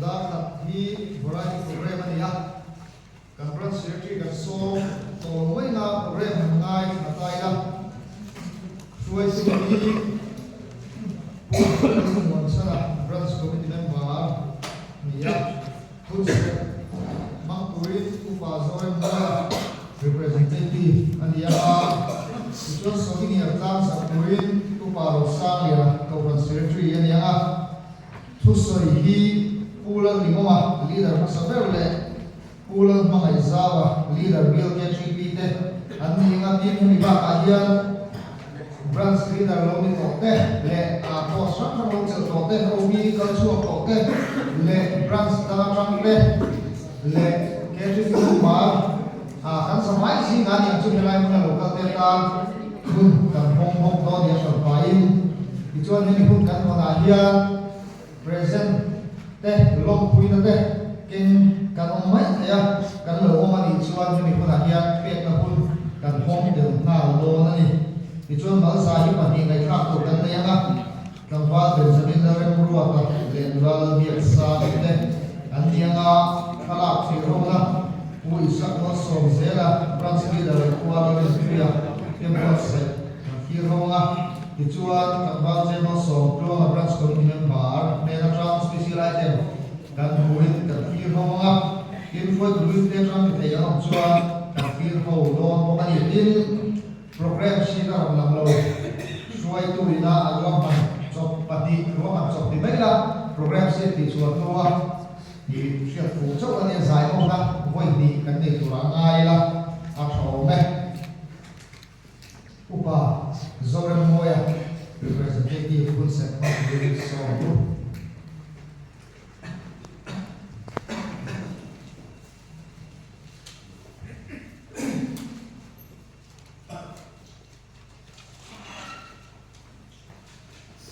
Dar khat hi variety program a ni a, kan Branch Secretary kan sawm tawh mai na program han ngai thla ta ila, hruaitu hi Pu Lalmuanchhana Branch Committee Member a ni a, Thuchhiat hmang turin Upa Zoremmuaia representative a ni a, tichuan Souvenir tlangzarh turin Upa Rosangliana Kohhran Secretary a ni ang a. Thusawi hi Pu Lalnimawma leader hmasa ber leh Pu Lalhmangaihzaua leader BLKTP te an ni ang a, tin hemi bakah hian Branch leader lo ni tawh te leh post hrang hrang lo chelh tawh te, OB kal chhuak tawh te leh Branch dang atang te leh KTP Kumar kan zavai zingah aniang chu helai hmuna lo kal te tan hun kan hawng bawk dawn nia hran pahin tichuan hemi hun kan hawnah hian Present te lawmpuina te keng kan awm mai thei a, kan lo awm a nih chuan hemi hunah hian pekna hun kan hawng tel nghal dawn a ni. Tichuan Malsa hi pahnih ngaihthlak tur kan nei ang a, tlangval Benjamin Lalremruata leh nula Lalbiaksa te an ni ang a, thlalak thlir ho na Pu Isak Malsawmzela, Branch Leader leh Khua Lalrinpuia te buatsaih kan thlir ho ang a. Tichuan, tlangval General Sawmtluanga Branch Committee Member hnen atang Special Item kan hmuhin kan thlir ho ang a, tin hruaitu hlui te atang mi thei an awm chuan kan thlir ho dawn bawk a ni. Tin, Programme sheet a rawn lang lo, hruaitu ina a ruahman chawp pahnih ruahman chawp ti mai la, Programme sheet tih chhuah hnua i hriat fuh chauh a nia, zai ho kha vawi hnih kan nei turah a ngai la, a tha awm e. Upa Zoremmuaia representative hunserh hmang turin sawm u.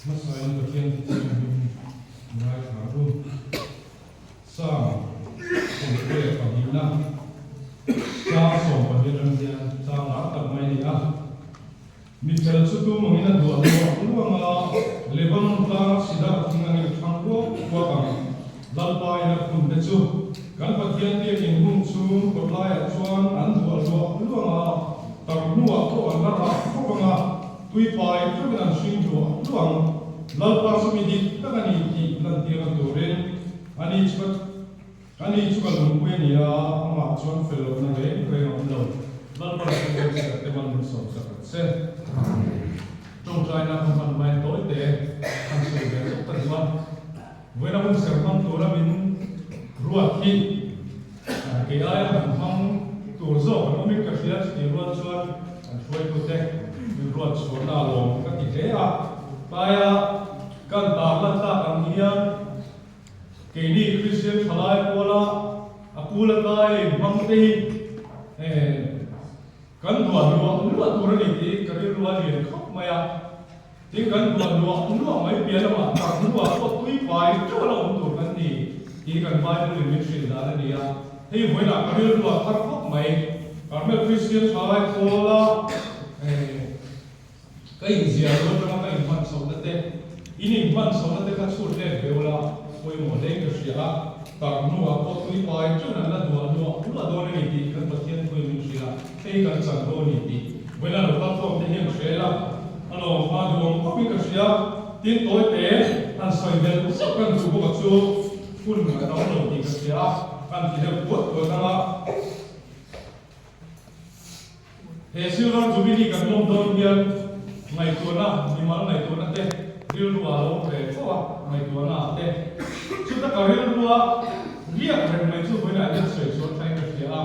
Hmasain Pathian thianghlim ngaithla u. Psalm 22na chang 12 atang hian chang lar tak mai a ni a. Mi fel chu tum angin a duah luah luang a, Lebanon tlanga sidar thing angin a thlang kuak kuak ang. Lalpa in a phun te chu kan Pathian biakin hung chhung kawtlaiah chuan an duah luah luang a, tar hnuah pawh an la rah khawp ang a, tui pai teuhin an hring luah luah ang. Lalpa chu mi dik tak a ni tih lantir a turin ani chu ka ani chu ka lungpui a ni a, amah chuan fel lohna reng reng a awm lo. Lalpa chu Boxer te man min sawm sak ang che. Tawngtaina ka hman hmain tawi te han sawi ve zauh ta duh a. Vawiina hun ser hmang tura min ruat hi kei aia han hmang tur zawk an awmin ka hria chutih rual chuan kan hruaitute min ruat chhuahna a lawm ka ti hle a. Tlaia kan tarlan tlak ang hian keini Kristian thalai pawla a kul atai hmang te hi Kan duah luah luah tur a ni tih ka rilru a lian khawp mai a, tin kan duah luah luah mai piah lamah tak hnuah pawh tui pai teuh a la awm tur kan ni tih kan Bible in min hrilh dan a ni a, hei vawiinah ka rilru a thar khawp mai. Carmel Christian thalai Paula ka inziah lo atanga ka inhman chhohna te, in inhman chhohna te kha chhut let ve ula pawimawh hle in ka hria a, tar hnuah pawh tui pai teuh an la duah luah luah dawn a ni tih kan Pathian thuin min hrilh a, hei kan chan dawn a ni tih vawiin a lo kal khawm te hian hre ila a lawm hma duh awm khawp in ka hria, tin tawi te han sawi belh zauh kan duh bawk a chu hun a tam lo tih ka hria a, kan ti deuh puat puat ang a. He Silver Jubilee kan lawm dawn hian ngaihtuahna, mimal ngaihtuahna te rilru ah lo ve fo a, ngaihtuahna ah te. Chuta ka rilrua riak reng mai chu vawiinah hian sawi chhuah thain ka hria a.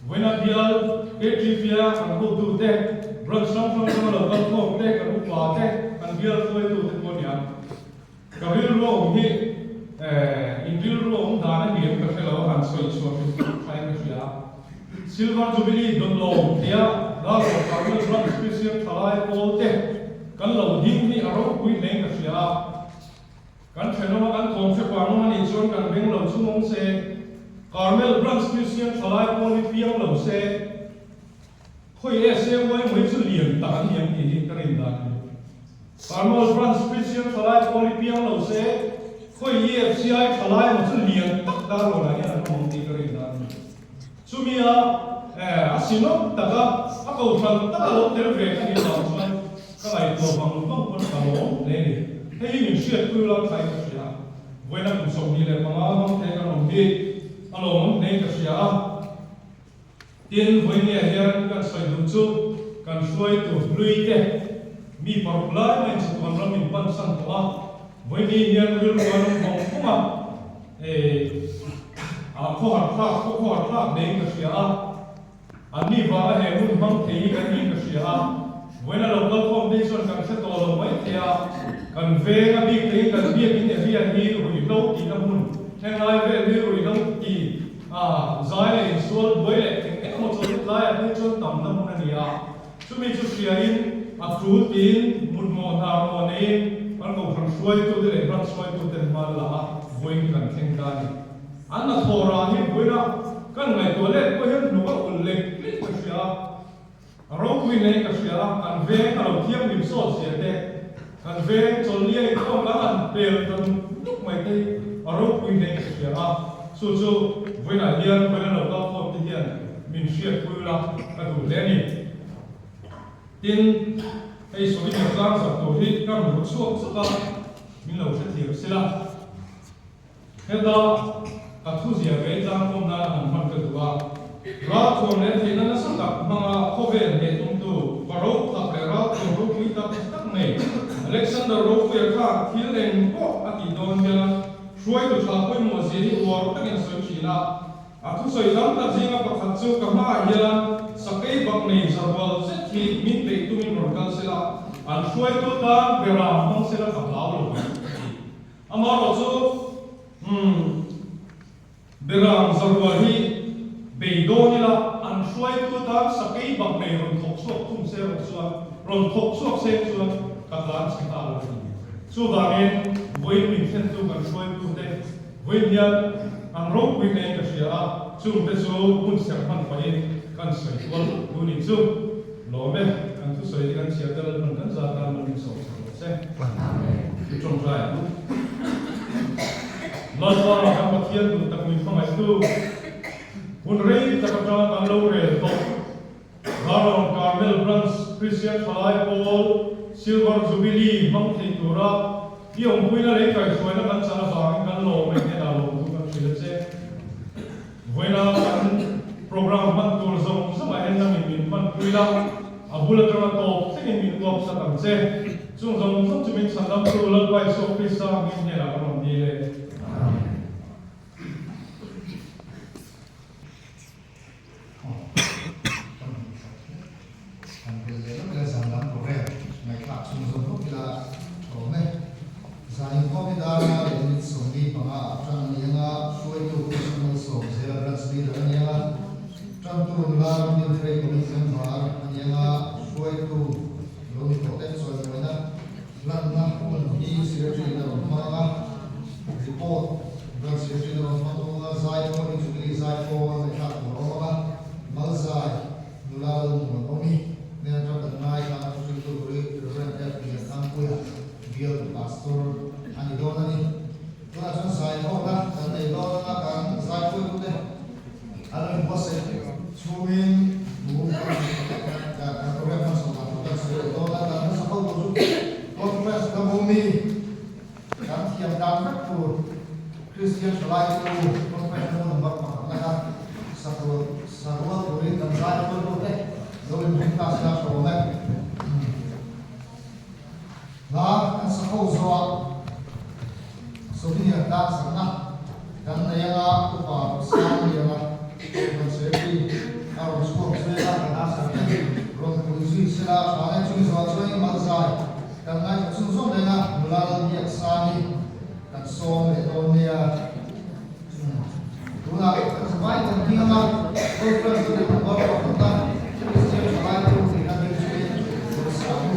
Vawiina bial KTP-a kan hotute, branch hrang hrang atanga lo kal khawm te, kan upa te, kan bial hruaitu te pawh a niang. Ka rilru a awm hi in rilru a awm dan a ni em ka hre lo a han sawi chhuah hrim hrim thain ka hria a. Silver Jubilee dawn lawm theia Ralkawp Carmel Branch Christian thalai pawl te kan lo ding hi a ropui hlein ka hria a. Kan thenawm a kan thawm hre pang awm a nih chuan kan beng lo chung awm se, Carmel Branch Christian thalai pawl hi piang lo se, Khawi e se uai mai chu lian tak an ni ang tih hi ka rin dan a ni. Carmel Branch Christian thalai pawl hi piang lo se. Khawi EFCI thalai emaw chu lian tak Darlawnah hian an awm ang tih ka rin dan a ni. Chumi a a sinawk taka a kohhran taka lo tel ve ka nih vang chuan ka ngaihtuah vang vang pawn ka lawm hle a ni. Hei hi min hriatpui ula thlai ka hria. Vawiina kum 25 hmang thei kan awm hi a lawmawm hle ka hria a. Tin, vawinia hian kan sawi duh chu kan hruaitu hlui te mi paruk lai mai chatuan ram in pan san tawh a, vawini hian rilru an awm vawng vawng a, eh, a khawhar thlak pawh khawhar thlak hlein ka hria a, an ni vanga he hun hmang thei hi kan niin ka hria a, vawiina lo kal khawm te hi chuan kan hre tawh lo mai thei a, kan veng a bik takin kan biakin area hi ruihhlo tihna hmun thenglai vel hi ruihhlo tih A zai leh insual buai leh eng eng emaw chawlhlut laiah phei chuan tamna hmun a ni a, chumi chu hriain a tul tiin mutmawh hnar mawh neiin kan kohhran hruaitute leh branch hruaituten hma la a vawiin kan thleng ta a ni. An hnathawh rah hi vawiina kan ngaihtuah let pawh hian hnuk a ulh lek lek ka hria a. A ropui nei ka hria a, kan veng a lo thianghlim sawt zia te, kan veng chawlhlia inkhawm kan han pel ta nuk nuk mai te hi a ropui nei ka hria a, chu chu vawiinah hian vawiina lo kal khawm te hian min hriatpui ula ka duh hle a ni. Tin, hei souvenir tlang zak tur hi ka rawn ru chhuak chuk a, min lo hrethiam sela. Heta ka thu zia ve tlang pawm nan an hman ka duh a, ralthuam leh theihna nasa tak hmanga khawvel hneh tumtu va ro tak leh ralthuam ropui tak tak nei Alexander Ropuia khan thil eng pawh a tih dawn hian hruaitu tha pawimawh zia hi uar takin a sawi thin a. A thusawi tam tak zinga pakhat chu ka hmaah hian sakei bak nei zarual zet hi min beih tumin rawn kal sela, an hruaitu tan beram hmang sela ka hlau lo ang a ti. Amaherawh chu, umm, Beram zarual hi bei dawn ila, an hruaitu tan sakei bak nei rawn thawk chhuak thung se rawh chuan, rawn thawk chhuak se chuan ka tlan chhe nghal a ni. Chuvangin, vawiin min thlentu kan hruaitute vawiin hian an ropui hlein ka hria a, chungte chu hmun serh hman pahin kan sawi kual tu ni chu. Lawm e, kan thusawi te kan chhiar tel hman kan zat tan man min sawm chho rawh se. I tawngtai ang u. Lalpa kan Pathian duh tak min hmangaihtu, hun rei tak atanga kan lo rel tawh, Garon Carmel Branch Christian Thalai Pawl Silver Jubilee hmang thei tura i awmpuina lei kaihhruaina kan chan avangin kan lawm e hnenah lawmthu kan hrilh a che. Vawiina kan programme hman tur zawng zawngah hian nangin min hmanpui la, a bul atanga tawp thlengin min uap sak ang che. Chung zawng zawng chu min chhandamtu Lalpa Isua Krista hming hnenah ka rawn dil e. Amen. Kan bel leh lawk ila zan lam program ngaihthlak chhung zawng lawk ila tha awm e. Zan inkhawm hi dar nga leh minute 45 ah tan a ni anga, hruaitu Christ Malsawm Zela Branch Leader a ni anga, tantu nula Ramdinthei Committee Member a ni anga, hruaitu lo ni tawh te chawimawiina hlanna hun hi Secretary in a rawn hmang anga, report Branch Secretary in a rawn hmang dawn anga, zaipawl hi Jubilee zaipawl ngaihthlak tur a awm anga, Malzai. Nula lo muan awm i hmel atang kan ngai khan a thuhriltu tur hi Rev. F. Lianthangpuia bial pastor a ni dawn a ni. Tunah chuan zaikhawmna kan nei dawn anga kan zaipuitute an lo inbuatsaih chhungin thu kan kan program hmanchhuah dan tur kan sawi leh dawn a. Kan hmasa ho tur chu conference ka hmu mi kan thiam dan vek tur Kristian thalai te u conference hmu number pakhat na kha sakrual sarual turin kan zai kual tu te lo inring ta sela tha awm e. Hla kan sa ho zawh souvenir tlak sakna kan nei anga upa sang liana rawn sawi a rawn chhuak zui a kan a sak te rawn pui zui sela tha e chumi zawh chuan in malzai kan ngaithla chhunzawm reng a nula Lalbiaksani Kan sawm leh dawn nia. Tunah kan zavai kan hming anga conference chu kan bawr tawh phawt a, Kristian thalai tu nihna ding chungin lo sang u.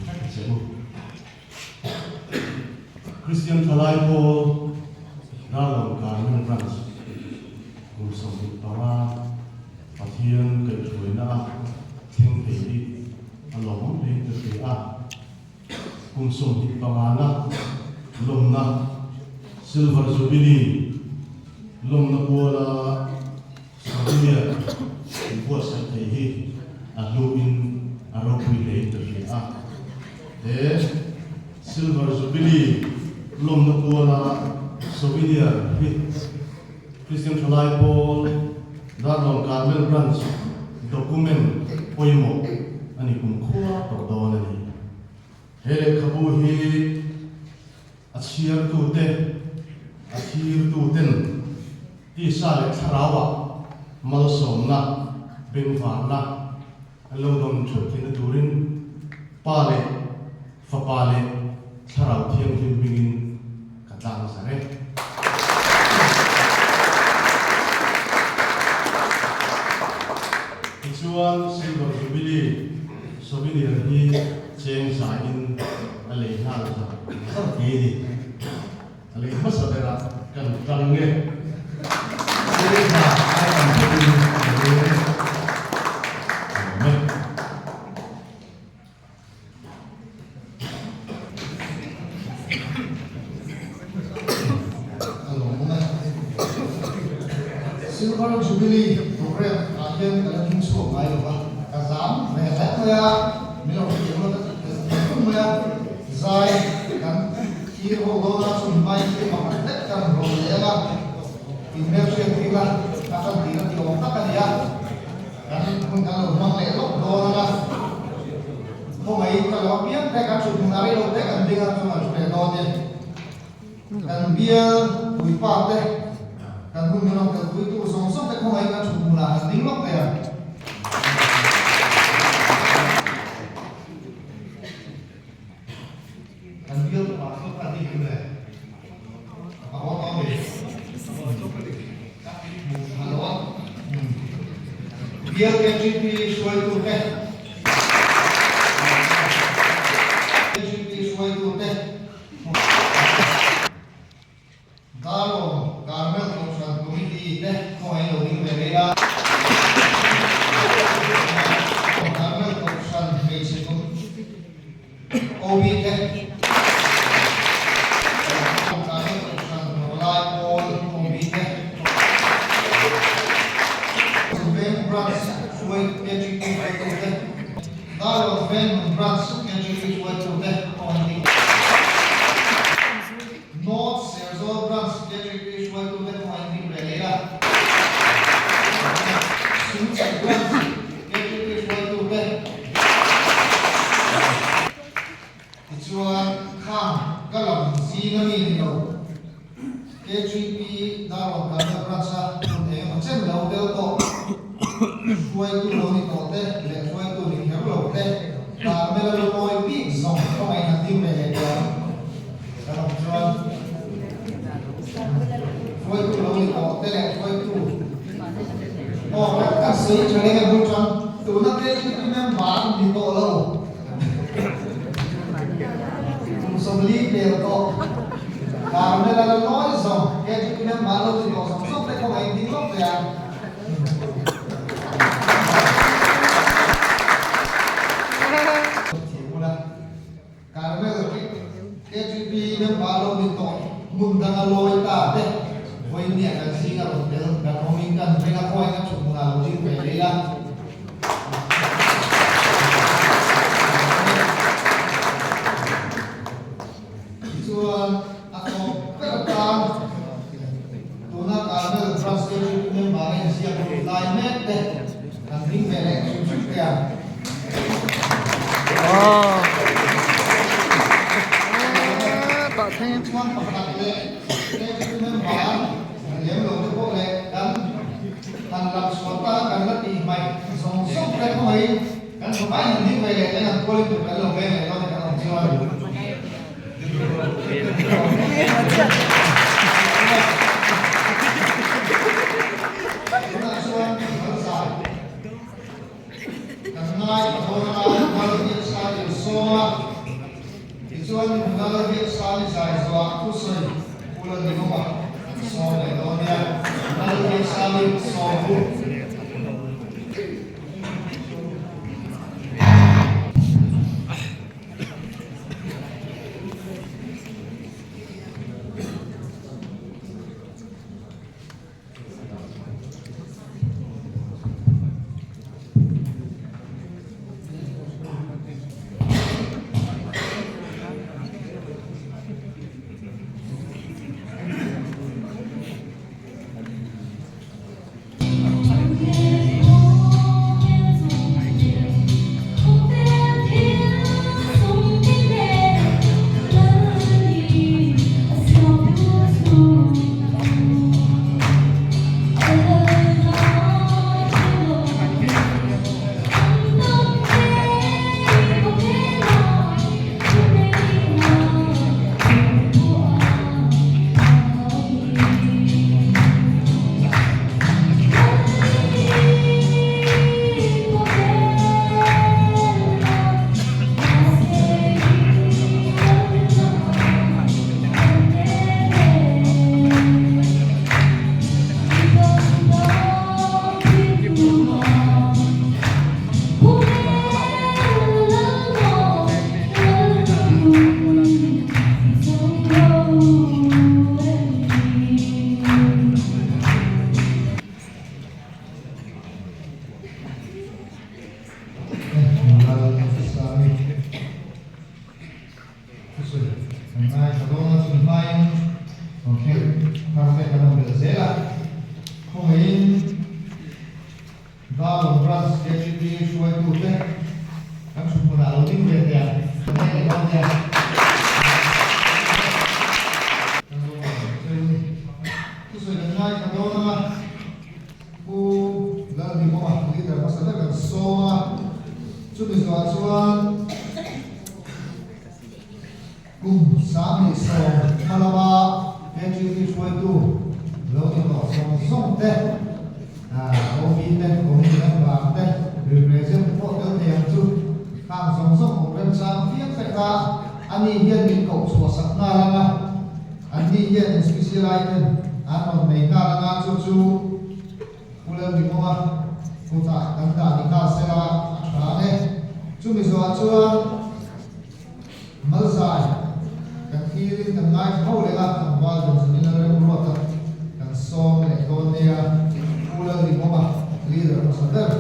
vek a che u. Kristian Thalai Pawl Darlawn Carmel Branch kum 25 Pathian kaihhruaina a thleng thei hi a lawmawm hlein ka hria a. Kum 25 na lawmna Silver Jubilee lawmna puala Souvenir inbuatsaih thei hi a hluin a ropui hlein ka hria a. He Silver Jubilee lawmna puala Souvenir hi Kristian Thalai Pawl Darlawn Carmel Branch document pawimawh a ni kumkhua tawh dawn a ni. He lehkhabu hi a chhiartute, a thirtuten tisa leh thlarauah malsawmna, bengvarna an lo dawn theuh theihna turin Pa leh Fapa leh Thlarau Thianghlim hmingin ka tlang zar e. Tichuan Silver Jubilee Souvenir hi cheng zaiin a lei nghal zar zar thei a ni. A lei hmasa berah kan tang nge? Cheng za ai tam pawhin a lei e. Awm e. A lawm e. Silver Jubilee programme ah hian ka la ding chhuak ngai lo va, ka zam ve hle mai a, min lo hrethiam lo ka ti tum mai a, zai kan thlir ho dawn a, chumi hmai hi pakhat vek kan rawn leh ang a, inhmelhriat tir a, a tan tir a ti awm tak a ni a. Kan hun kan lo hmang leh lawk dawn ang a, khawngaih ka lo apiang te kan thut hmun a rei lo te kan ding a chuan an thu leh dawn e. Kan bial puipa te, kan hun min rawn kalpuitu zawng zawng te khawngaih kan thut hmunah han ding lawk ve ang. Kan bial tawpah chuan ka ding em le? A haw tawh mi? Halo a. Bial KGP hruaitute. KGP hruaitute. Darlawm Carmel Kohhran Committee te khawngaih lo ding ve rei a. Carmel Kohhran Hmeichhe OB te. Carmel Kohhran Rawlai Pawl OB te. Veng Branch hruai KGP hruaitu te. Darlawm Venghmun Branch KGP hruaitu te khawngaih ding. North Serzawl Branch KGP hruaitute khawngaih ding ve leh a. Sungchei Branch KGP hruaitute. Tichuan, khang ka lam zinga mi ni lo KGP Darlawn Kalna Branch-a hun eng emaw chen lo tel tawh hruaitu lo ni tawh te leh hruaitu ni kher lo te Carmela lumawi bik zawng khawngaih han ding ve leh tawh ang. Ka lam chuan hruaitu lo ni tawh te leh hruaitu aw kan kan sawi tha leng e bul tang tuna te i member ni tawh lo kum 40 pel tawh Carmela la lawi zawng KGP member lo ni tawh zawng zawng te khawngaih ding lawk ve a. Carmel KGP member lo ni tawh hmun danga lawi ta te vawinia kan zing a rawn tel kan awmin kan ring a khawiin a thut hmunah lo ding ve leh ila. Tichuan a tawp ber atan tuna Carmel Branch KGP member a inziak lut lai mek te kan ding ve leh hrim hrim te ang. Chuan pakhat leh KGP member lem lo te pawh leh kan han lam chhuah ta kan la tih hmaih zawng zawng te khawngaih kan thaw han ding ve leh ten an kualin tur kan lo veng leh dawn e kan awm chuan. Tunah chuan kan zai. Kan ngai ka thawn a, Maltiat Stadium sawnga. Tichuan Lalbiaksani zai zawhah thusawi Pu Lalnihawma an sawm leh dawn nia. Lalbiaksani sawm u. Thusawi kan ngaithla dawn a, chumi hmain rawn thleng thar te kan awm belh zel a, khawngaihin Darlawn Branch KTP hruaitute kan thuthmunah lo ding ve teh ang, kan nei leh dawn nia. Kan lo awm cheu ni. Thusawi kan ngaithla dawn ang a, Pu Lalhlimawma leader hmasa ber kan sawm a, chumi zawhah chuan kum 20 hma lama KTP hruaitu lo ni tawh zawng zawng te, OB te, committee member te, represent te pawh tel thei ang chu. Khang zawng zawng awm remchang viau vek a, ani hian min koh chhuah sak nghal ang a, anni hian specialite ten an rawn nei nghal ang a, chu chu Pu Lalnimawnga kutah kan dah ni nghal sela a tha ang e. Chumi zawhah chuan Malzai kan thlirin kan ngaithla ho leh a, tlangval Benjamin Lalremruata kan sawm leh dawn nia, Pu Lalnimawnga leader hmasa ber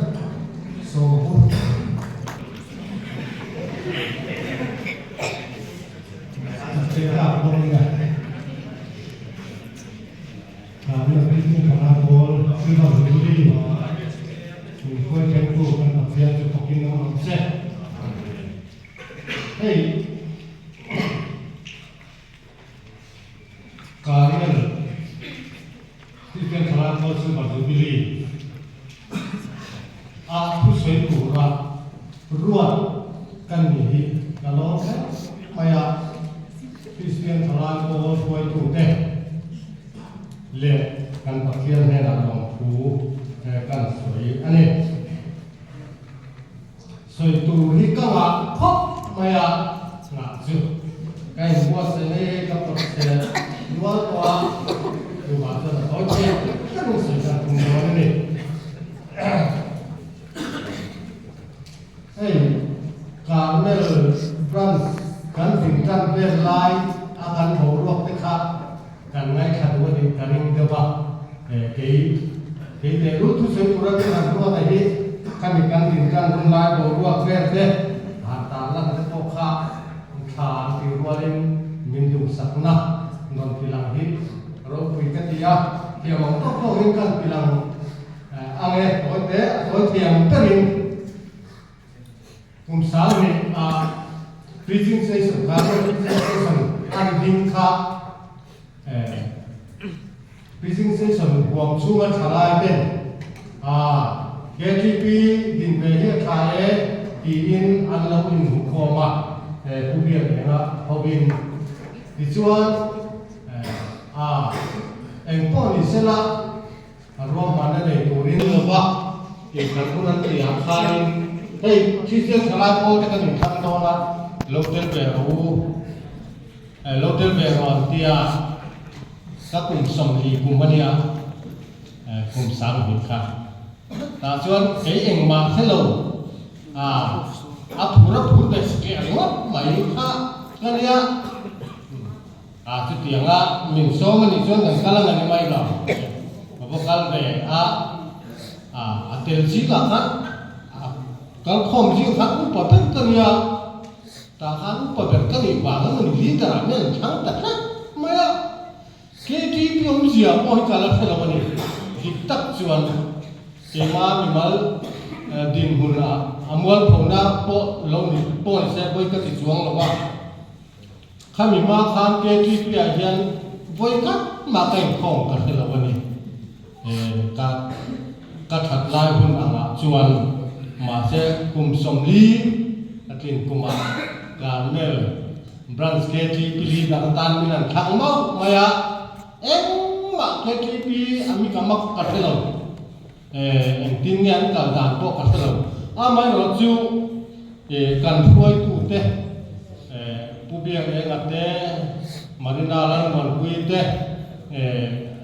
sawm a hun. Hei Karel Kristian Thalai Pawl Silver Jubilee a thusawi tura ruat kan ni hi ka lawm hle mai a. Kristian Thalai Pawl hruaitute leh kan Pathian hnenah lawmthu kan sawi a ni. Sawi tur hi ka ngah khawp mai a, ngah chu ka inbuatsaih mai hei ka pawt che nual tawh a, chuvah chuan a tawi thei ang ber in sawi dan tum dawn a ni. Hei Carmel Branch kan din tan vel lai a kan boruak te kha kan ngaithla duh a nih ka ring deuh a, kei kei tehlul thusawi tura min han ruat a hi khami kan din tan hun lai boruak vel te han tar lan te pawh kha thla an tih rualin min duhsakna rawn ti lang hi ropui ka ti a, thiam ang tawk tawkin kan ti lang ang e, tawi te a tawi thiam berin. Kum 2000 ah preaching session kha preaching session an ding kha preaching session huam chhunga thalai ten KTP din ve hi a tha e tiin an lo inhmukhawm a, Pu Biaknenga hovin. Tichuan engpawh ni sela A ruahmanna nei turin lova inthlan hun an tih ah khanin hei Kristian thalai pawl te kan inthlang dawn a, lo tel ve rawh u Lo tel ve rawh an tia, ka kum 40 kum a nia, kum 2000 kha. Tah chuan kei engmah hre lo a, a phur a phur ve skiah ringawt mai kha ka nia. A chutianga min sawm a nih chuan kan kal ang a ni mai lo. Ka va kal ve a, a tel zingah khan a kalkhawm zing khan upa ber ka nia. Tah khan upa ber ka nih vang a ni leader ah hian an thlang ta tlat mai a, KTP awmzia pawh hi ka la hre lo a ni. Dik tak chuan keima mimal dinhmun ah a mualphona pawh lo ni pawh ni se vawi ka ti chuang lo a, khami hma khan KTP ah hian vawi khat mah ka inkhawm ka hre lo a ni. Ka ka that lai hun angah chuan mahse kum 40 a tlin kumah Carmel Branch KTP leader atan min han thlang mauh mai a, engmah KTP a mi ka mak ka hre lo, engtin nge an kal dan pawh ka hre lo. Amaherawhchu kan hruaitute Pu Biakenga te, Marina Lalmuanpuii te,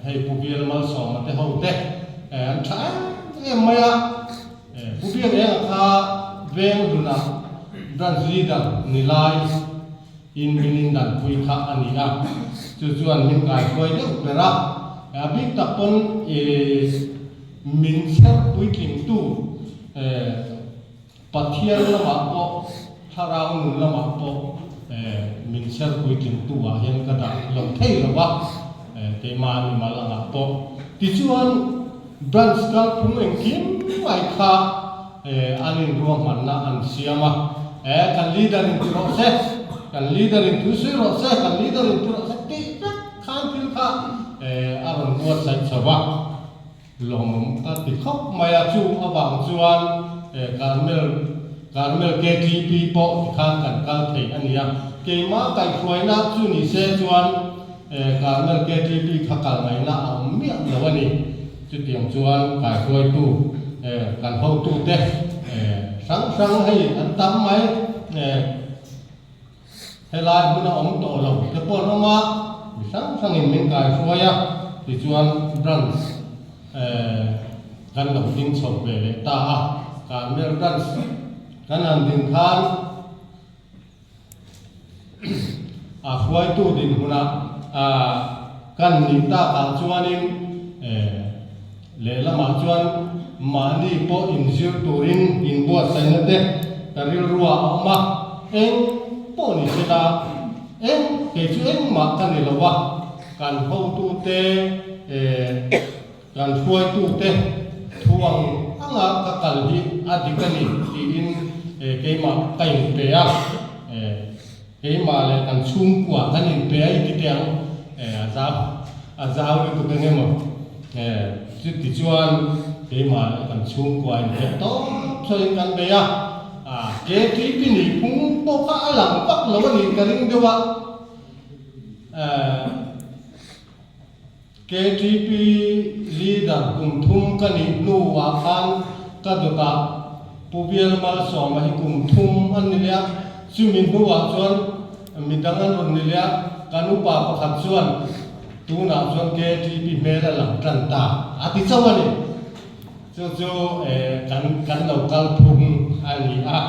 hei Pu Bial Malsawma te ho te an tha em em mai a. Pu Biakenga kha Venghlunah Branch Leader ni lai in min indanpui kha a ni a, chu chuan min kaihruai deuh ber a. A bik tak pawn min chher puitlingtu Pathian lamah pawh, thlarau nun lamah pawh min ser puitlingtu ah hian ka dah lo thei lo va, keimah mimal angah pawh. Tichuan, branch kalphung engkim mai kha an inruahmanna an siam a, kan leader in ti rawh se, kan leader in thu sawi rawh se, kan leader in ti rawh se tih vek khan thil kha a rawn buatsaih chho va. Lawmawm ka ti khawp mai a, chu avang chuan Carmel Carmel KTP pawh tikhan kan kal thei a ni a, keimah kaihhruaina chu ni se chuan Carmel KTP kha kal ngaihna a awm miah lo a ni. Chutiang chuan kaihruaitu kan hotute hrang hrang hei an tam mai. Helai hmun a awm tawh lo te pawh an awm a, mi hrang hrangin min kaihruai a, tichuan branch kan lo ding chho ve leh ta a, Carmel branch kan han din khan a hruaitu dinhmunah kan nih takah chuanin lehlamah chuan mahni pawh inzir turin inbuatsaihna te ka rilruah a awm a, eng pawh ni se la, eng kei chu engmah ka ni lo a, kan hotute kan hruaitute thu ang anga ka kal hi a dik a ni tiin keimah ka inpe a. Keimah leh kan chhungkua kan inpe a i ti teh ang, a zau a zau lutuk eng emaw chuti chuan keimah leh kan chhungkua inpe tawp sawiin kan bei a, KTP nih phung pawh kha a lang vak lo a nih ka ring deuh a, KTP leader kum thum ka nih hnuah khan ka dawtah Pu Bial Malsawma hi kum thum an ni leh a, chumi hnuah chuan midang an rawn ni leh a, kan upa pakhat chuan tunah chuan KTP hmel a lang tan ta a ti chauh a ni. Chu chu kan kan lo kal phung a ni a,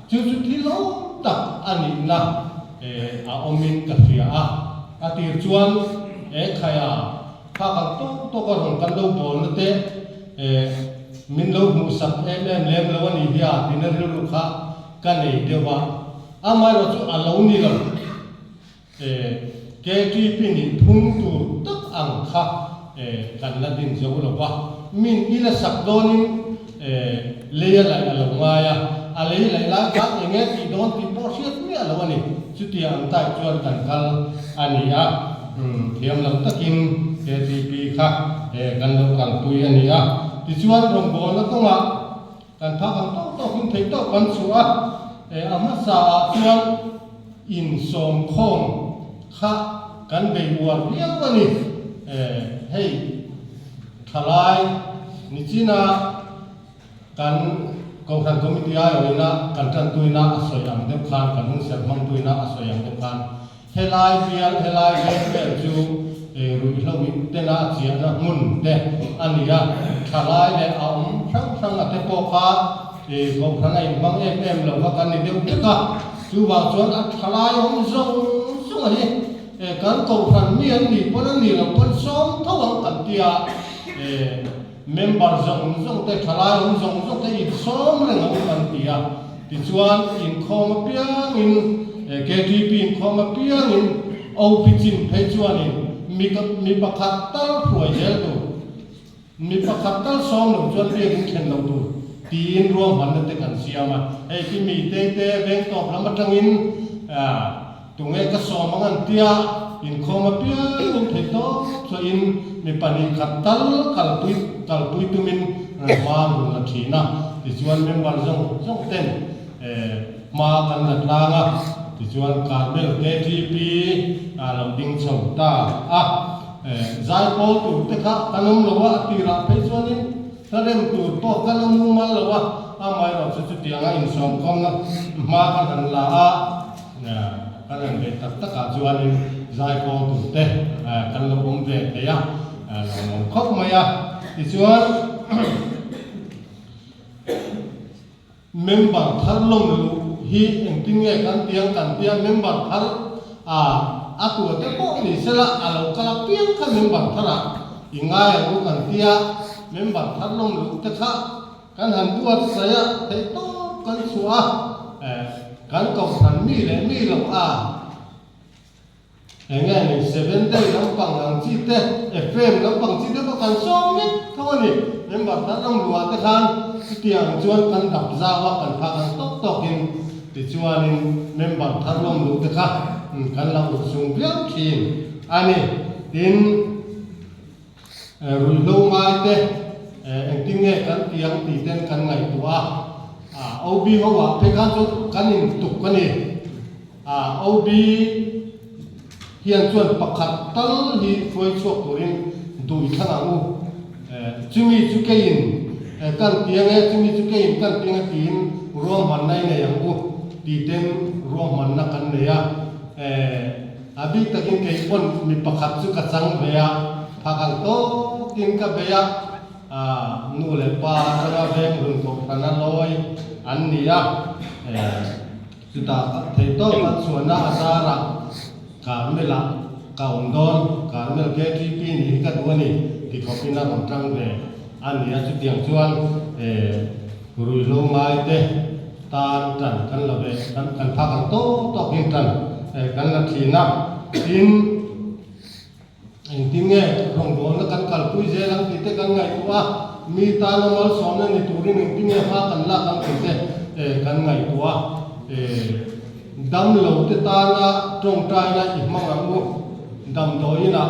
chu chu thil awm tak a nihna a awmin ka hria a, a tir chuan e khaia kha kan tawk tawk a rawn kan lo bawlna te min lo hmuhsak em em lem lo a ni hi a tina rilru kha ka nei deuh a, amaherawh chu a lo ni lo. KTP nih phung tur tak ang kha kan la din zo lo va, min i la sak dawnin lei a laih a lo ngai a, a lei laih lai khan eng nge tih dawn tih pawh hriat miah lo a ni. Chutiang ang type chuan kan kal a ni a, thiam lo takin KTP kha kan lo kalpui a ni a. Tichuan rawngbawlna kawngah Kan phak ang tawk tawkin thei tawk kan chhuah a, a hmasa ah chuan insawmkhawm kha kan bei uar viau a ni. Hei thalai nichina kan Kohhran Committee aiawhina kan tantuina a sawi ang deuh khan, kan hun serh hmangtuina a sawi ang deuh khan. Helai bial, helai veng vel chu ruihhlo in tena a chiahna hmun te a ni a, thalai leh a awm hrang hrang a te pawh kha kohhran a inhmang em em lo kha kan ni deuh vek a, chuvang chuan a thalai awm zawng zawng a hi kan kohhran mi an nih pawn an nih loh pawn sawm tho ang kan ti a, member zawng zawng te thalai awm zawng zawng te insawm reng ang kan ti a. Tichuan, inkhawm apiangin, KTP inkhawm apiangin OP chin phei chuanin mi mi pakhat tal hruai zel tur, mi pakhat tal sawm lo chuan biakin thlen lo tur tiin ruahmanna te kan siam a. Hei khi mi te te veng tawp lam atangin tunge ka sawm ang an tia, inkhawm apiangin thei tawp chhuahin mi 2 khat tal kalpui kalpui tumin hma an rawn la thin a. Tichuan member zawng zawng ten hma kan la tlang a, tichuan Carmel KTP a lo ding chho ta a. Zaipawl tur te kha kan awm lo a, a tirah phei chuanin hla rem tur pawh kan awm mumal lo a, amaherawhchu chutianga insawmkhawmna hma kan han la a. Kan han beih tak takah chuanin zaipawl turte kan lo awm ve thei a, lo awm khawp mai a. Tichuan member thar lawm luh hi engtin nge kan tiang kan tia member thar a tua te pawh ni sela a lo kal apiang kha member tharah i ngai ang u kan tia member thar lawm luh te kha Kan han buatsaih a, theihtawp kan chhuah a, kan kohhran mi leh mi lo a, eng nge ni Seven Day lampang ang chi te, Ephraim lampang chi te pawh kan sawm vek tho a ni. Member thar ram luah te khan chutiang chuan kan dap zau a, kan phak ang tawk tawkin tichuanin member thar lawm luh te kha kan la ulh sung viau thin a ni. Tin. Ruihhlo ngai te engtin nge kan ti ang tih ten kan ngaihtuah a, OB ho ah phei khan chuan kan in tuk a ni. OB hian chuan pakhat tal hi hruai chhuak turin duh i thlang ang u. Chumi chu keiin kan ti ang e, chumi chu keiin kan ti ang e tiin ruahmanna i nei ang u tih ten ruahmanna kan nei a. A bik takin kei pawn mi pakhat chu ka chang ve a, phakal tawkin ka bei a, nu leh pa atanga veng run kohhran a lawi an ni a, chutah theih tawk an chhuahna a zarah Carmel-ah ka awm dawn, Carmel KTP nih hi ka duh a ni ti khawpin a rawn tang ve a ni a, chutiang chuan ruihhlo ngaite Tan tan kan la ve, kan kan phak ang tawk tawkin tan kan la thin a, tin engtin nge rawngbawlna kan kalpui zel ang tih te kan ngaihtuah a, mi tana malsawmna ni turin engtin nge hma kan lak ang tih te kan ngaihtuah a, damlo te tana tawngtaina i hmang ang u, damdawiinah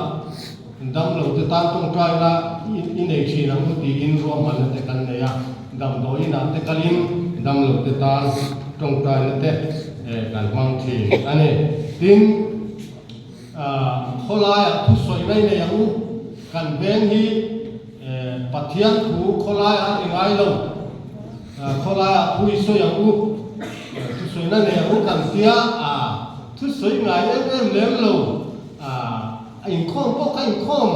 damlo te tan tawngtaina i nei thin ang u tiin ruahmanna te kan nei a. Damdawiinah te kalin damlo te tan tawngtaina te kan hmang thin a ni. Tin, khawlaiah thusawi mai nei ang u, kan veng hi Pathian thu khawlaiah a ri ngai lo, khawlaiah thu i sawi ang u, thusawina nei ang u kan tia, thusawi ngai em em lem lo, a inkhawm pawh kha inkhawm.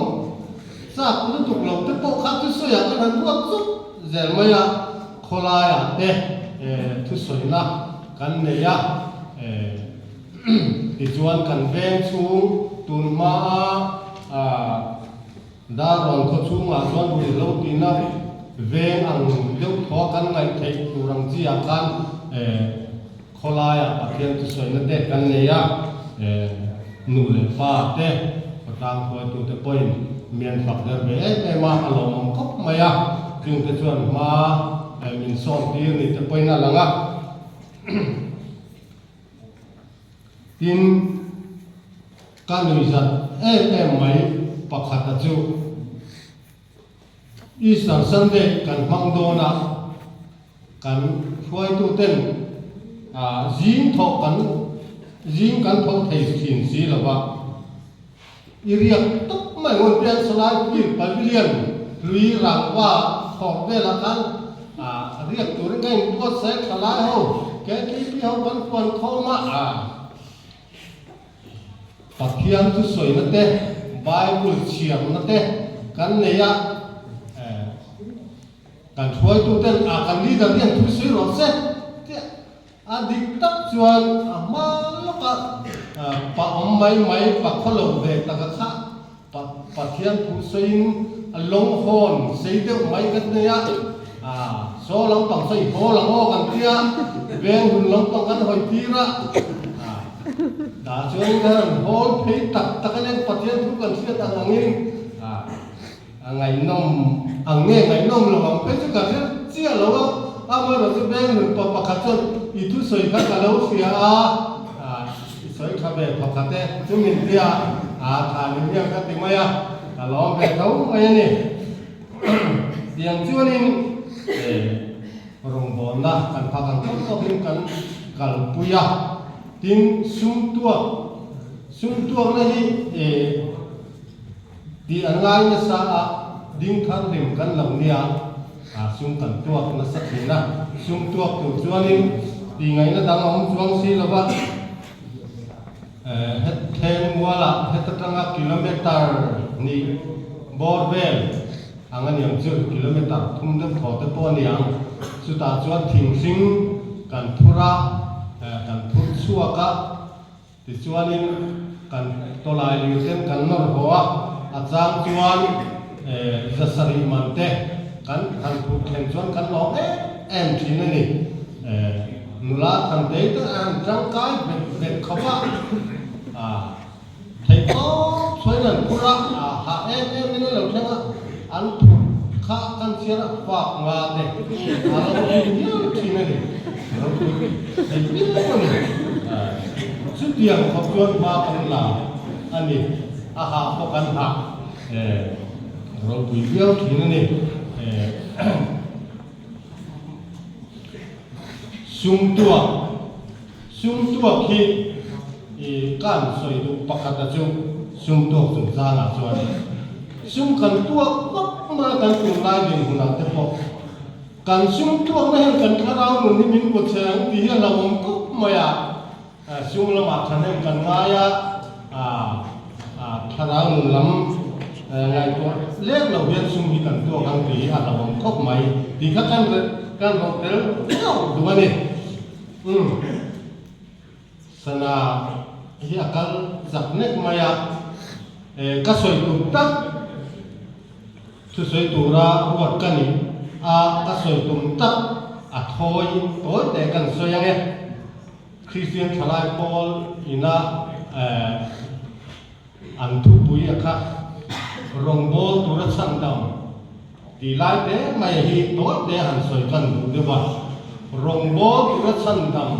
Chak lutuk lo te pawh kha thusawiah kan han ruat chuk zel mai a, khawlaiah te thusawina kan nei a, tichuan kan veng chhung tun hmaa Darlawn khaw chhungah chuan ruihhlo tihna veng ang deuh thaw kan ngaih theih tur ang chi ah khan Khawlaiah Pathian thusawina te kan nei a, nu leh pa te, khawtlang hruaitute pawhin mi an fak der ve em em a, a lawmawm khawp mai a, chungte chuan hma min sawn tir ni te pawhin a lang a. Tin, ka nuihzat em em mai pakhata chu. Easter Sunday kan hmang dawn a, kan hruaituten zing thawh kan zing kan tho thei thin si lo va, i riak tawp mai ngawn pian Salai Field Pavilion hlui rangva thawk velah khan riak turin ka inbuatsaih tha lai ho, KTP ho kan huan khawm a. Pathian thusawina te, Bible chhiarna te kan nei a, kan hruaituten a kan leader hian thusawi rawh se tih a dik tak chuan a hma lawka pa awm mai mai pa khawlo ve tak a kha Pathian thusawiin a lawnghawn sei deuh mai kan nei a, saw lampang saw i haw lang aw kan tia, veng hun lampang kan hawi tir a, tah chuan kan han hawl phei tak tak a nia, Pathian thu kan hriat ang angin a ngaihnawm ang nge ngaihnawm lo ang phei chu ka hre chiah lo a, amaherawhchu veng hun pa pakhat chuan i thusawi kha ka lo hria a. I sawi tha ve thawkhat e, chu min tia a tha ni hian ka ti mai a, ka lawm ve tho mai a ni. Tiang chuanin rawngbawlna kan phak ang tawk tawkin kan kalpui a, tin sum tuak, sum tuakna hi tih an ngai nasa a, ding thar hlim kan lo nia, sum kan tuak nasa thin a, sum tuak tur chuanin tih ngaihna dang a awm chuang si lo va, het thleng mualah het atanga kilometer hnih bawr vel ang a niang chu, kilometer thum deuh thaw te pawh a niang, chutah chuan thinghring kan phur a, kan phur chhuak a. Tichuanin kan tawlai lir ten kan nawr haw a, a chang chuan zasarih man te kan han phurh thlen chuan kan lawm em em thin a ni. Nula Thantei te a han tangkai vet vet khawp a, theih tawp chhuain an phur a, hah em em in an lo thleng a, an phurh kha kan chhiar a fak nga te a lo ring hial thin a ni. Lo pui thei viau a ni. Chutiang khawp chuan hma kan la a ni. A hah pawh kan hah ropui viau thin a ni. Sumtuak, Sumtuak hi kan sawi duh pakhat a chu sumtuak chungchangah chuan sum kan tuak vak mai a kan tunlai dinhmunah te pawh. Kan sum tuakna hian kan thlarau nun hi min pawt chhe ang tih hi a hlauhawm khawp mai a, sum lamah thahnem kan ngai a, thlarau nun lam ngaihtuah lek lo hian sum hi kan tuak ang tih hi a hlauhawm khawp mai tih kha kan kan rawh tel deuh duh a ni. Umm. Sana hi a kal zak nek mai a, ka sawi tum tak. Thusawi tura ruat ka nih a, ka sawi tum tak a thawi tawi teh kan sawi ang e. Kristian thalai pawl ina an thupui a kha rawngbâwl tura chhandam tih lai te mai hi tawi te han sawi kan duh deuh a. Rawngbâwl tura chhandam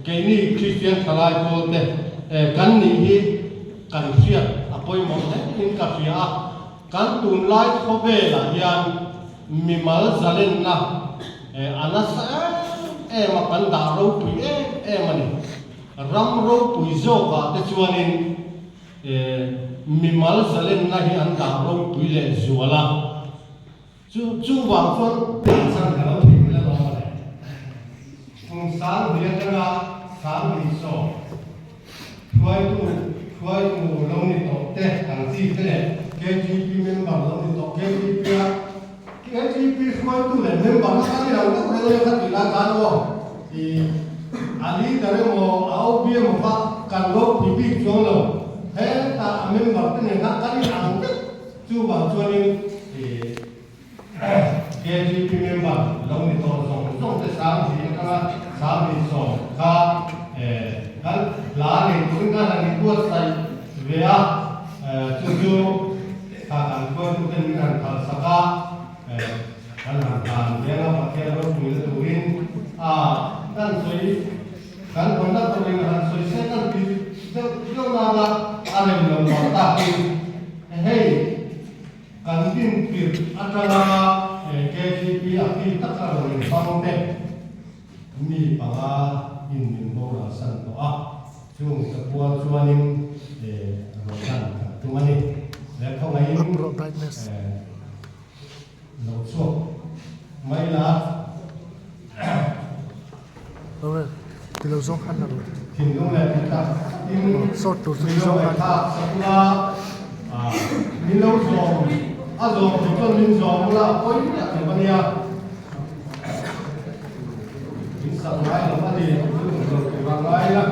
keini Kristian thalai pawl te kan nih hi kan hriat a pawimawh hle in ka hria a, kan tunlai khawvelah hian mimal zalenna a nasa em em a, kan dah ropui em em a ni. Ram ropui zawkah te chuanin mimal zalenna hi an dah ropui leh zual a. Chu chuvang chuan chhan ka lo thei ila lawm a le. Kum sang hnih atanga sang hnih sawm hruaitu hruaitu lo ni tawh te ang chi te leh KTP member lo ni tawh KTP a KTP hruaitu leh member na kha ni lo deuh reng reng kha tih lai khan aw i a leader emaw a OB emaw kha kan lo pui bik chuang lo heta a member te nen khan kan inang vek. Chuvang chuanin KGP member lo ni tawh zawng zawng te sang hnih atanga sang hnih sawm kha kan hla nei turin khan han inbuatsaih ve a, chu chu kha kan hruaituten min han phalsak a, kan han hlan ve anga Pathian ropuina turin a kan sawi. Kan hawnna turin han sawi se kan ti deuh deuh nana a rem lo vang takin hei kan din tirh atanga KGP a ti tak a rawn inhmang te mi panga in min boral san tawh a, chung te pual chuanin rawn lan kan tum a ni. He khawngaihin lo chhuak mai la. Tilo zawng khan la rawh. Thinlung leh tih tak takin sawt tur chu ti zawng khan thlak sak ula, min lo zawm a zawm thei chuan min zawm ula a pawi miah lo a nia. Min sak ngai lo a ni, chu lo tur a ngai la.